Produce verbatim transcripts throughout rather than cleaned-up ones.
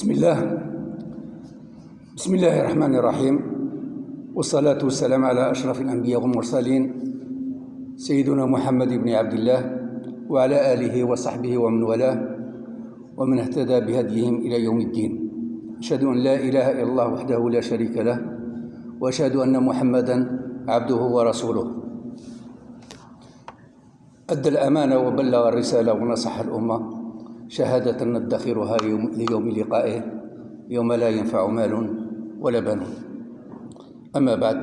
بسم الله. بسم الله الرحمن الرحيم. والصلاة والسلام على أشرف الأنبياء والمرسلين، سيدنا محمد بن عبد الله، وعلى آله وصحبه ومن والاه، ومن اهتدى بهديهم إلى يوم الدين. أشهد أن لا إله إلا الله وحده لا شريك له، وأشهد أن محمدا عبده ورسوله. أدى الأمانة وبلغ الرسالة ونصح الأمة، شهادة ندخرها يوم، ليوم لقائه، يوم لا ينفع مال ولا بنون. أما بعد،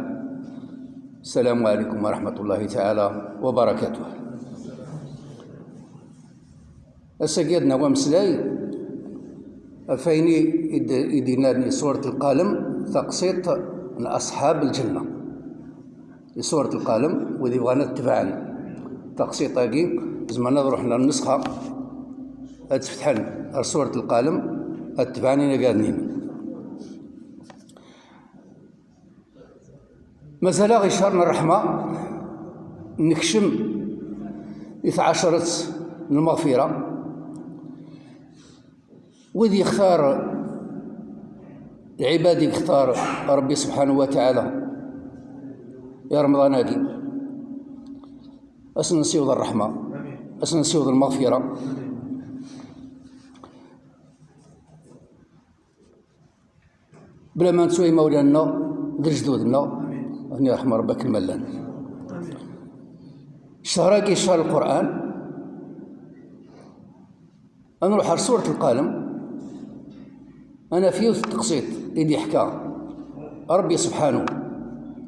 السلام عليكم ورحمة الله تعالى وبركاته. Ass-agi ad nawi ameslay ɣef wayen i d-, i d-yennan di surat Lqalem, taqsiṭ n aṣḥab lǧenna. Di surat Lqalem, wid yebɣan ad tebɛen taqsiṭ-agi, zemren ad ruḥen ar nnusxa, ad tt-fetḥen ar surat Lqalem, ad tebɛen inagaden-im. Mazal-aɣ i ccher n ṛṛeḥma, nekcem i tɛecret n lmeɣfira. Wid yextar, lɛibad i yextar Ṛebbi subḥanahu wa taɛala i Remḍan-agi, ad sen-nsiweḍ ṛṛeḥma, ad sen-nsiweḍ lmeɣfira. Bla ma nettu imawlan-nneɣ d lejdud-nneɣ, ad ten-yerḥem Ṛebbi akken ma llan. Ccher-agi, ccher Lqur'an, ad nruḥ ar surat Lqalem, ad naf yiwet n teqsiṭ i d-yeḥka Ṛebbi subḥanahu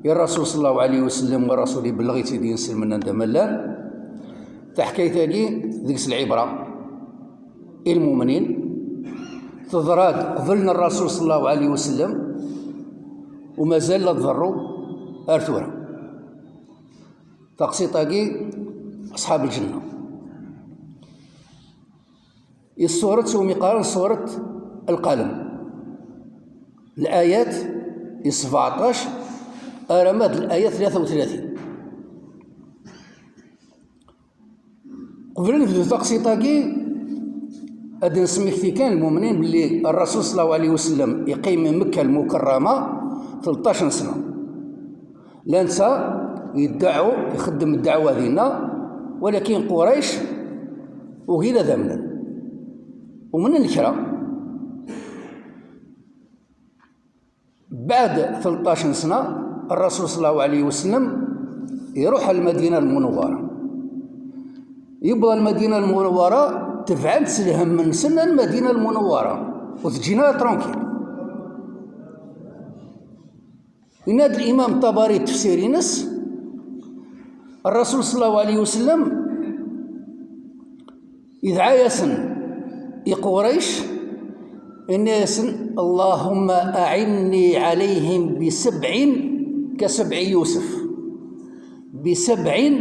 i Ṛṛasul ṣalla Llahu ɛalayhi wa sallam, wa Ṛṛasul ibelleɣ-itt-id i yinselmen anda ma llan. Taḥkayt-agi deg-s lɛibra i lmumnin, teḍra-d qbel n Ṛṛasul ṣalla Llahu ɛalayhi wa sallam, u mazal la tḍerru ar tura. Taqsiṭ-agi, aṣḥab lǧenna. I ṣṣurat umi qqaren ṣṣurat Lqalem. L-ayat i sbeɛṭac arama d l-ayat tlata u tlatin. Qbel ad nebdu taqsiṭ-agi, ad d-nesmekti kan lmumnin belli Ṛṛasul ṣalla Llahu ɛalayhi wa sallam iqqim i Mekka Lmukerrama tleṭṭac n sna. La netta yeddeɛɛu, ixeddem ddeɛwa dinna, walakin Qurayc ugin ad amnen. Umnen kra. Beɛd tleṭṭac n sna, Ṛṛasul ṣalla Llahu ɛalayhi wa sallam iṛuḥ ar Lmadina Lmunawwara. Yewweḍ ar Lmadina Lmunawwara, tebɛen-t s lhemm-nsen ar Lmadina Lmunawwara, ur t-ǧǧin ara tranquille. Yenna-d Limam Ṭabari deg tefsir-ines, Ṛṛasul ṣalla Llahu ɛalayhi wa sallam yedɛa-yasen i Qurayc, yenna-yasen: "Allahumma a'inni ɛalayhim bi sebɛin ka sebɛi Yusef." Bi sebɛin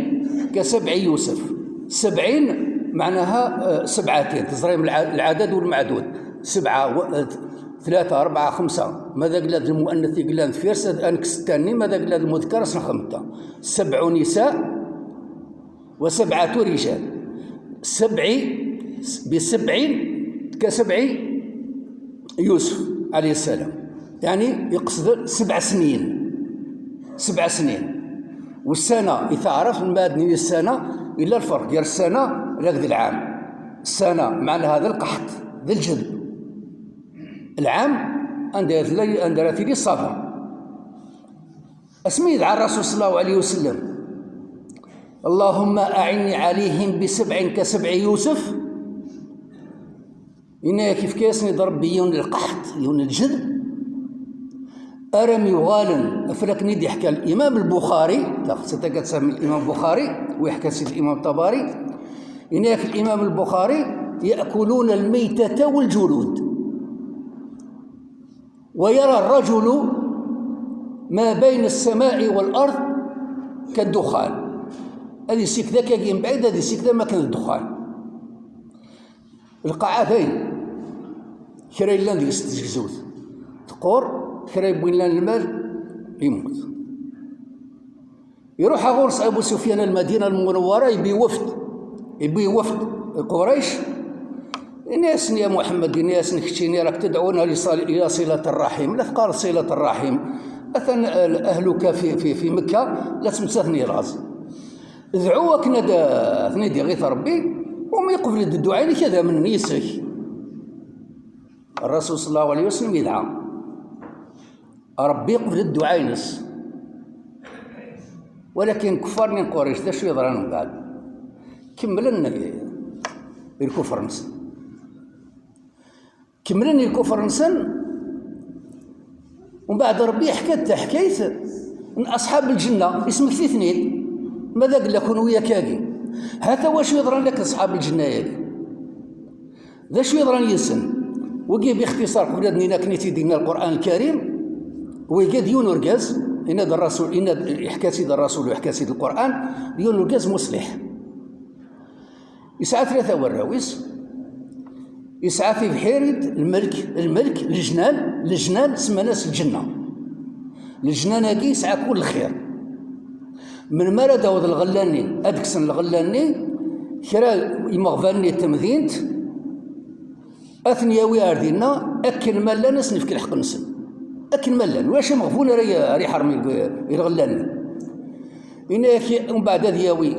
ka sebɛi Yusef. Sebɛin meɛnaha, eh, sebɛatin. Teẓrim lɛa-, lɛadad u lmeɛdud. Sebɛa, wa-, eh, tlata, rebɛa, xemsa. Ma d agellad lmuannet i yellan deffir-s, ad nekkes tanni, ma d agellad lmudker, ad s-nexdem ta. Sebɛu nisa wa sebɛatu rijal. Sebɛi, bi sebɛin ka sebɛi Yusef ɛalayhi ssalam. Yeɛni, yeqsed sebɛ snin. Sebɛ snin. Wessana, i taɛrabt, mbeɛd nini ssana, yella lferq gar ssana akked lɛam. Ssana, meɛnaha d lqeḥṭ, d lǧedb. Lɛam, anda ara tili, anda ara tili ṣṣaba. Asmi yedɛa Ṛṛasul ṣalla Llahu ɛalayhi wa sallam: "Allahumma a'inni ɛalayhim bi sebɛin ka sebɛi Yusef." Yenna-yak, yefka-yasen-id Ṛebbi yiwen n lqeḥṭ, yiwen n lǧedb, armi uɣalen, ɣef wakken i d-yeḥka Limam Lbuxari, taxsayt-agi ad tfehmem Limam Buxari, u yeḥka-tt-id Limam Ṭabari, yenna-yak Limam Lbuxari: "Ya'kuluna lmaytata wal-julud." "Wa yara rrajulu ma bayna as-sama'i wal-ard kadduxxan." Ad yessiked akkagi mebɛid, ad yessiked am akken d ddexxan. Lqaɛa dayen, kra yellan deg-s tzegzewt teqqur, kra yellan lmal yemmut. Iruḥ ɣur-s Abu Sufyan ar Lmadina Lmunawwara, yewwi wefd, yewwi wefd Qurayc, Ini-asen, ya Muḥemmed, ini-asen, keččini rak tedɛuna li sal-, ila silat rraḥim, la teqqareḍ silat rraḥim. Atan, eh, ahluka fi, fi, fi Mekka la ttmettaten i laẓ. Dɛu akken ad, ad ten-id-iɣit Ṛebbi, umi yeqbel-d dduɛa-inek ad amnen yis-k. Ṛṛasul ṣalla Llahu ɛalayhi wa sallam yedɛa. Ṛebbi yeqbel dduɛa-ines. Walakin kuffar-nni n Qurayc, d acu yeḍran mbeɛd? Kemmlen i, i lkufr-nsen. Kemmlen i lkufr-nsen, umbeɛd Ṛebbi yeḥka-d taḥkayt n aṣḥab lǧenna, ismekti-ten-id. Ma d agella kunwi akkagi. Hata wacu yeḍran akk aṣḥab lǧenna-yagi. D acu yeḍran yid-sen? Wagi, bixtiṣar, qbel ad nini akken i tt-id-yenna Lqur'an Lkarim, wagi d yiwen urgaz, yenna-d Ṛṛasul, yenna-d, yeḥka-tt-id Ṛṛasul, yeḥka-tt-id Lqur'an, d yiwen urgaz musliḥ. Yesɛa tlata warraw-is, yesɛa tibḥirt, lmelk, lmelk, lejnan, lejnan, semman-as lǧenna. Lejnan-agi yesɛa kul lxir. Melmi ara d-aweḍ lɣella-nni, ad kksen lɣella-nni, kra imeɣban-nni n temdint, ad ten-yawi ar dinna, akken ma llan, ad sen-nefk lḥeqq-nsen. Akken ma llan, ulac ameɣbun ara y-, ara iḥermen i, i lɣella-nni. Yenna-yak, umbeɛd ad yawi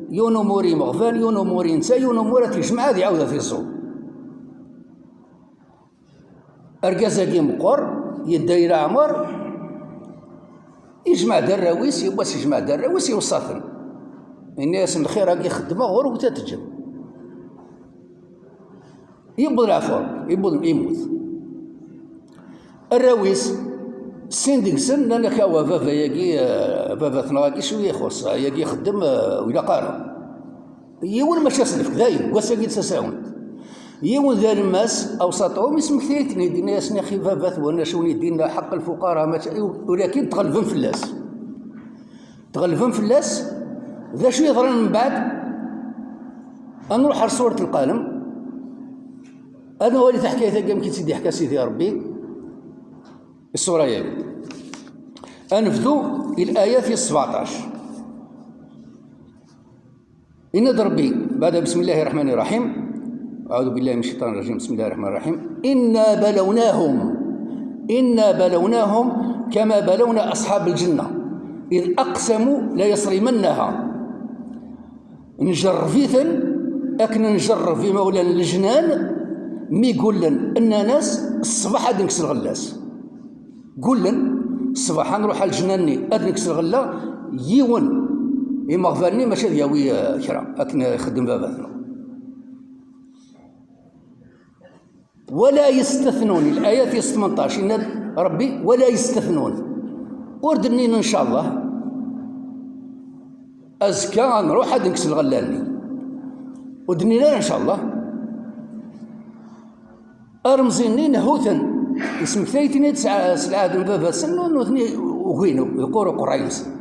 yiwen umur i imeɣban, yiwen umur i netta, yiwen umur ad t-yejmeɛ, ad iɛawed ad t-iẓẓu. Argaz-agi meqqer, yedda i leɛmer, yejmeɛ-d arraw-is, yiwwas yejmeɛ-d arraw-is, iweṣṣa-ten. Yenna-yasen, lxir-agi xeddmeɣ, ɣur-wet ad teǧǧem. Yewweḍ leɛfur, yewweḍ, yemmut. Arraw-is, sin deg-sen nnan-ak, awa, baba-agi, eh, baba-tneɣ-agi cwiya ixuṣṣ, ayagi ixeddem, eh, ur ilaq ara. Yiwen mačči ad s-nefk, dayen, deg wass-agi d tasawent. Yiwen d alemmas, awsaṭum, ismekti-ten-id, yenna-yasen, axi, baba-twen, acu wen-id-yenna, ḥeqq lfuqara, mačči, ulakin tɣelbem fell-as. Tɣelbem fell-as, d acu yeḍran mbeɛd? Ad nruḥ ar surat Lqalem, ad nwali taḥkayt-agi amek i tt-id-yeḥka Sidi Ṛebbi, i ṣṣura-agi. Ad nebdu i l-ayat tis sebɛṭac. Yenna-d Ṛebbi, baɛda bismillahi ṛṛeḥmani ṛṛeḥim, أعوذ بالله من الشيطان الرجيم، بسم الله الرحمن الرحيم. إنا بلوناهم، إنا بلوناهم كما بلونا أصحاب الجنة إذ أقسموا ليصرمنها. Njerreb-iten akken njerreb imawlan n lejnan mi gullen, nnan-as, ṣṣbeḥ ad nekkes lɣella-s. Gullen, ṣṣbeḥ ad nruḥ ar lejnan-nni ad nekkes lɣella, yiwen imeɣban-nni mačči ad yawi, eh, kra, akken ixeddem baba-tneɣ. ولا يستثنون, الآية tis tmenṭac, yenna-d Ṛebbi, ولا يستثنون. Ur d-nnin, إن شاء الله, azekka ad nruḥ ad nekkes lɣella-nni. Ur d-nnin ara, إن شاء الله. Aremẓi-nni, nehhu-ten, ismektay-ten-id s, s lɛehd n baba-tsen, nutni ugin, yeqqur uqerray-nsen.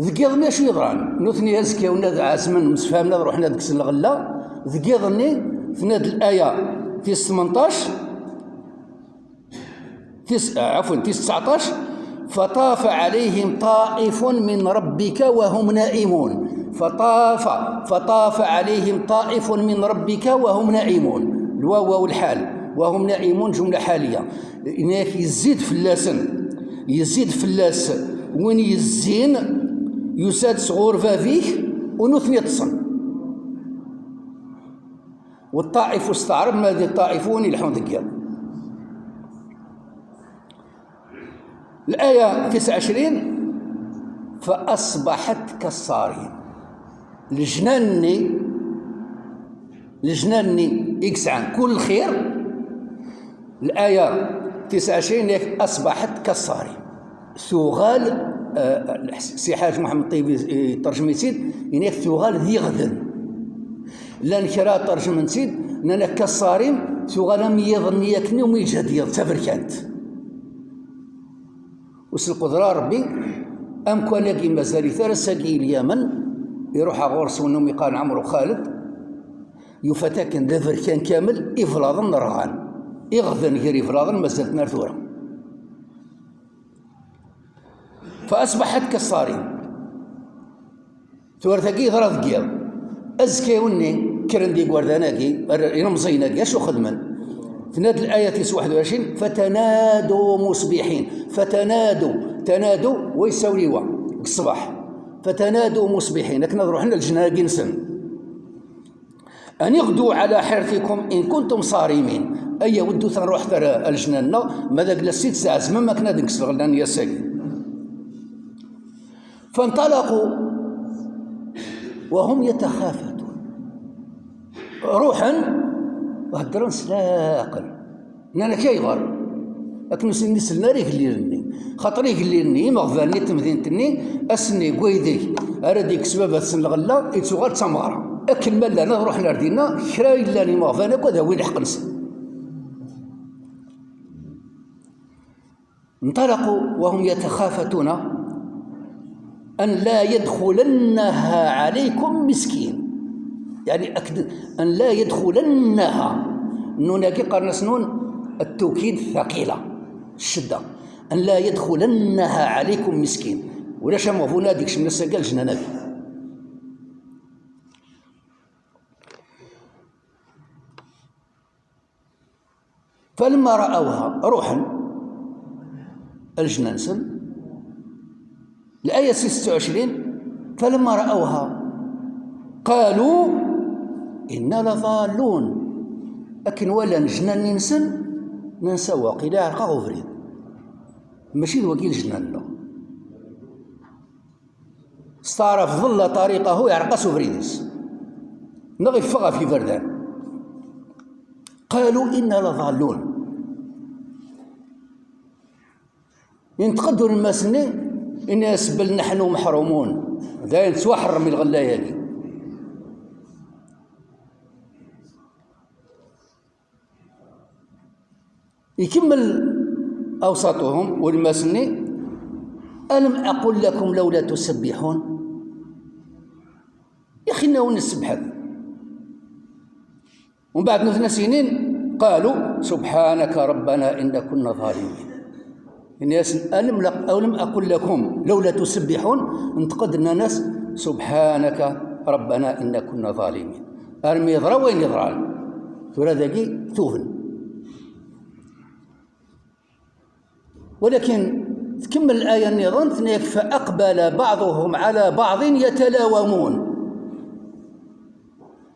Deg yiḍ-nni acu yeḍran? Nutni azekka-nni ad ɛezmen, msefhamen ad ruḥen ad kksen lɣella. Deg yiḍ-nni, tenna-d laya tis tmenṭac, tis, ɛafwan, tis tseɛṭac, فطاف عليهم طائف من ربك وهم نائمون. فطاف، فطاف عليهم طائف من ربك وهم نائمون. الواو واو الحال، وهم نائمون جملة حالية. Yenna-yak, yezzid fell-asen, yezzid fell-as win yezzin, yusa-d sɣur bab-ik, u nutni ṭṭsen. Wa ṭṭaif, s taɛrabt, ma d ṭṭaif, win ileḥḥun deg yiḍ. Laya tis ɛecrin, فأصبحت كالصارم. Lejnan-nni, lejnan-nni i yesɛan kul lxir, laya tis ɛecrin, yenna-yak, أصبحت كالصارم. Tuɣal, eh, Si Ḥaǧ Muḥemmed Ṭibi, eh, yeṭṭerjem-itt-id, yenna-yak tuɣal d iɣden. Llan kra ṭerjmen-tt-id, nnan-ak كالصارم, tuɣal am yiḍ-nni akken umi yeǧhed yiḍ, d taberkant. U s lqudra n Ṛebbi, amkan-agi mazal-it ar ass-agi i Lyamen, iruḥ ɣur-s win umi qqaren Ɛemru Xaled, yufa-t akken d aberkan kamel, iblaḍen rɣan, iɣden gar iblaḍen mazal-ten ar tura. فأصبحت كالصارم. Tura tagi yeḍra deg yiḍ. Azekka-nni, Kkren-d igerdan-agi, ar-, ilemẓiyen-agi, acu xedmen? Tenna-d laya tis waḥed u ɛecrin: "Fatanadu musbiḥin." Fatanadu, tanadu, wa yessawliwa deg ṣṣbeḥ. "Fatanadu musbiḥin", akken ad ruḥen ɣer leǧnan-agi-nsen. "An iɣdu ɛla ḥirtikum in kuntum ṣarimin." Aya, weddut ad nruḥet ar, ar leǧnan-nneɣ, ma d aglassi tzeɛzmem akken ad nekkes lɣella n yass-agi. "Fanṭalaqu wa hum yataxafatun." Ruḥen, heddren s leɛqel. Nnan-ak ayɣer? Akken ur sen-isellen ara igellilen-nni. Xaṭer igellilen-nni, imeɣban-nni n temdint-nni, ass-nni deg waydeg ara d-yekkes baba-tsen lɣella, yettuɣal d tameɣra. Akken ma llan ad ruḥen ar dinna, kra yellan imeɣban akk ad awin lḥeqq-nsen. "انطلقوا وهم يتخافتون أن لا يدخلنها عليكم مسكين." Yeɛni, أكد: "أن لا يدخلنها". Nun-agi qqaren-as nun التوكيد الثقيلة، الشدة. "أن لا يدخلنها عليكم مسكين". Ulac ameɣbun ad ikcem ass-agi ɣer leǧnan-agi. "فلما رأوها", ruḥen ɣer leǧnan-nsen. Laya setta u ɛecrin: "فلما رأوها قالوا إنا لضالون". Akken walan leǧnan-nni-nsen, nnan: "Sawa, waqila iɛreq-aɣ ubrid. Mačči d wagi leǧnan-nneɣ." Steɛref ḍalla ṭariqahu, iɛreq-as ubrid-is, neɣ iffeɣ ɣef yiberdan. "قالوا إنا لضالون". Yenṭeq-d ulemmas-nni, ini-as: "بل نحن محرومون". Dayen, tettwaḥrem i lɣella-agi. Ikemmel أوسطهم, ulemmas-nni: "ألم أقل لكم لولا تسبحون؟" Yaxi, nna-wen, ssebbḥet. Umbeɛd nutni a s-inin: "قالوا سبحانك ربنا إنا كنا ظالمين". Ini-asen: "ألم لق-، ألم أقل لكم لولا تسبحون؟" Nṭeq-d, nnan-as: "سبحانك ربنا إنا كنا ظالمين". Armi yeḍra wayen yeḍran. Tura dagi tuben. Walakin tkemmel laya nniḍen, tenna-yak: "فأقبل بعضهم على بعض يتلاومون".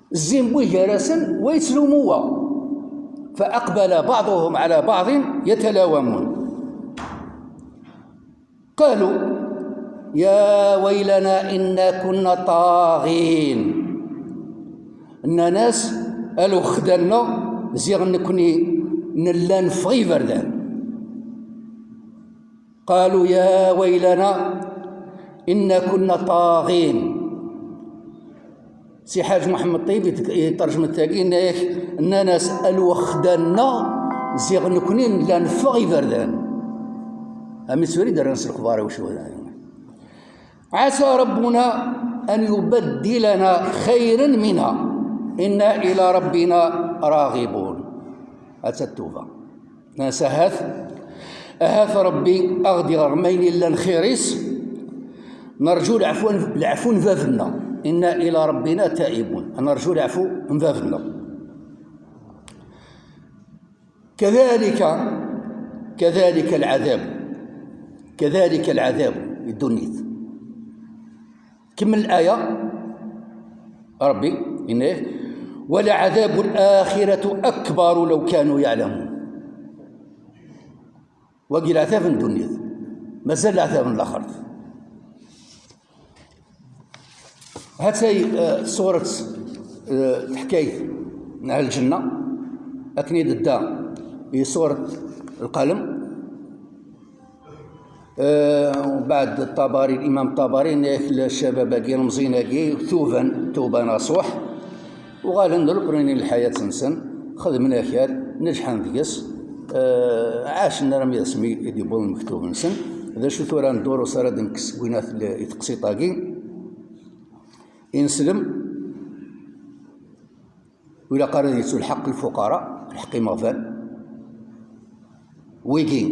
Zzin wwi gar-asen, wa yettlumu wa. "فأقبل بعضهم على بعض يتلاومون". "قالوا يا ويلنا إنا كنا طاغين". Nnan-as: "A lwexda-nneɣ, ziɣ nekni nella neffeɣ iberdan." "قالوا يا ويلنا إنا كنا طاغين". Si Ḥaǧ Muḥemmed Ṭṭib i t-, i tṛejmet tagi, nnan-as: "A lwexda-nneɣ, ziɣ nekni nella neffeɣ iberdan." Am i tura i d-rran s lexbar i ucehda. "عسى ربنا أن يبدلنا خيرا منها إنا إلى ربنا راغبون". Atta ttuba. Nnan-as: "Ahat, ahat Ṛebbi a ɣ-d-iɣer ma ayen yellan xir-is, nerǧu leɛfu, leɛfu n bab-nneɣ. إنا إلى ربنا تائبون." Nerǧu leɛfu n bab-nneɣ. "كذلك، كذلك العذاب، كذلك العذاب", di ddunit. Kemmel laya, Ṛebbi yenna: "ولعذاب الآخرة أكبر لو كانوا يعلمون". Wagi leɛtab n ddunit, mazal leɛtab n laxert. Hatay, eh, surat, eh, teḥkayt n Ahl Lǧenna, akken i d-tedda i surat Lqalem. Eh, mbeɛd Ṭabari, Imam Ṭabari, yenna-yak ccabab-agi, ilemẓiyen-agi, tuban, tuba nasuḥ, uɣalen d leqrinin n lḥayat-nsen, xedmen akal, neǧḥen deg-s, eh, ɛacen armi d asmi i d-yewweḍ lmektub-nsen. D acu tura n ddurus ara d-nekkes seg winat i teqsiṭ-agi? Ineslem, ur ilaq ara ad yettu lḥeqq lfuqara, lḥeqq imeɣban. Wigi,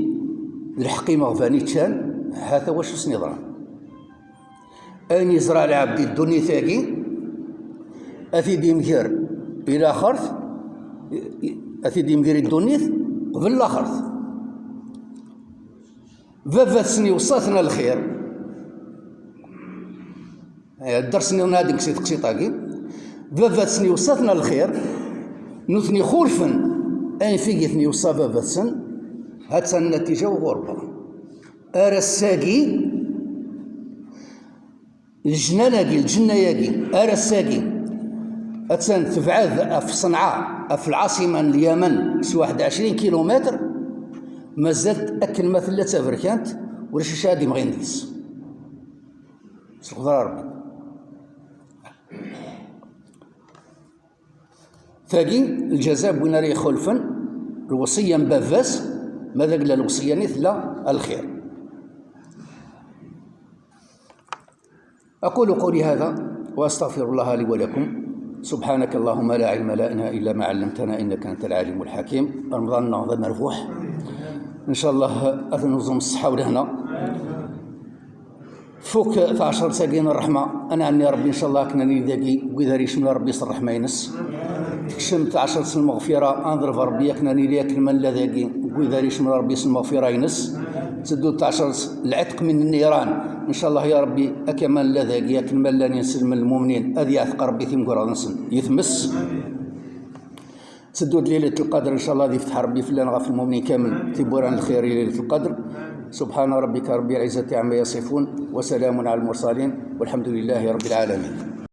d lḥeqq imeɣban i ččan, hata wacu sen-iḍran. Ayen yezreɛ lɛebd di ddunit-agi, ad t-id-imger i laxert, a t-id-yemgiri ddunit, qbel laxert. Baba-tsen iweṣṣa-ten a lxir. Dders-nniḍen ad nekkes i teqsiṭ-agi. Baba-tsen iweṣṣa-ten a lxir, nutni xulfen ayen f ig i ten-iweṣṣa baba-tsen. Ha-tt-an nnatija uɣurba. Ar ass-agi, lejnan-agi, lǧenna-agi, ar ass-agi, ha-tt-an tebɛed ɣef Ṣenɛa, ɣef lɛaṣima n Lyamen, s waḥed ɛecrin kilumitr, mazal-tt akken ma tella d taberkant, ulac acu ara d-imɣin deg-s. S lqedra n Ṛebbi. Tagi, lǧaza n win ara ixulfen lweṣiyya n baba-s, ma d agla lweṣiyya-nni tella a lxir. أقول قولي هذا وأستغفر الله لي ولكم. سبحانك اللهم لا علم لنا إلا ما علمتنا إنك أنت العليم الحكيم. رمضان نهضة مربوح إن شاء الله. أثنى نظم الصحة ولهنا. Tfuk tɛecert-agi n ṛṛeḥma, ad nɛenni Ṛebbi, ncallah, akken ad nili dagi wid ara yecnun Ṛebbi s ṛṛeḥma-ines. Tekcem tɛecert n lmeɣfira, ad neḍleb Ṛebbi akken ad nili akken ma nella dagi wid ara yecnun Ṛebbi s lmeɣfira-ines. Teddu tɛecert lɛetq min nniran, ncallah ya Ṛebbi, akken ma nella dagi, akken ma llan inselmen lmumnin, ad yeɛteq Ṛebbi timguraḍ-nsen i tmes. Teddu-d Lilat Lqadr, ncallah ad yefteḥ Ṛebbi fell-aneɣ ɣef lmumnin kamel tiwwura n lxir i Lilat Lqadr. سبحان ربك رب العزة عما يصفون وسلام على المرسلين والحمد لله رب العالمين.